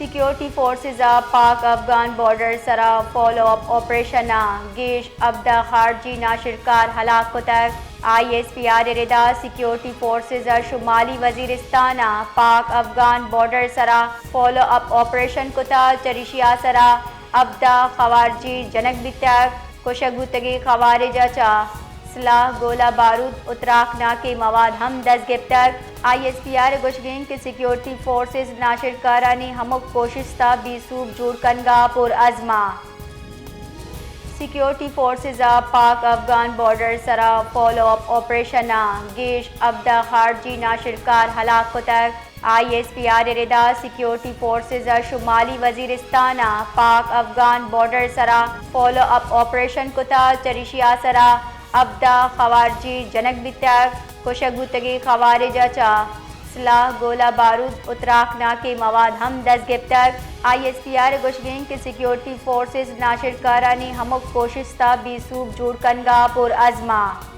Security forces ءَ پاک افغان بارڈر سرا follow up operation ءَ گیش ہبدہ خارجی ناشرکار ہلاک کتگ۔ آئی ایس پی آر ءِ ردا سیکیورٹی فورسز ءَ شمالی وزیرستان ءَ پاک افغان بارڈر سرا فالو اپ آپریشن کتگ، چریشی ءَ سرا ہبدہ خوارجی جنگ بیتگ۔ کشگ بوتگیں خوارج ءَ چہ سلاح، گولہ بارود و تراکناکیں مواد ہم دست گپتگ۔ آئی ایس پی آر ءِ گوشگ انت کہ سیکیورٹی فورسز ناشرکارانی ہمک کوشست ءَ بے سوب جوڑ کنگ ءَ پر عزم ءَ۔ سیکیورٹی فورسز ءَ پاک افغان بارڈر سرا فالو اپ آپریشن ءَ گیش ہبدہ خارجی ناشرکار ہلاک کتگ۔ آئی ایس پی آر ءِ ردا سیکیورٹی فورسز ءَ شمالی وزیرستان ءَ پاک افغان بارڈر سرا فالو اپ آپریشن کتگ، چریشی ءَ سرا ہبدہ خوارجی جنگ بیتگ۔ کشگ بوتگیں خوارج ءَ چہ سلاح، گولہ بارود و تراکناکیں مواد ہم دست گپتگ۔ آئی ایس پی آر ءِ گوشگ انت کہ سیکیورٹی فورسز ناشرکارانی ہمک کوشست ءَ بے سوب جوڑ کنگ ءَ پر عزم ءَ۔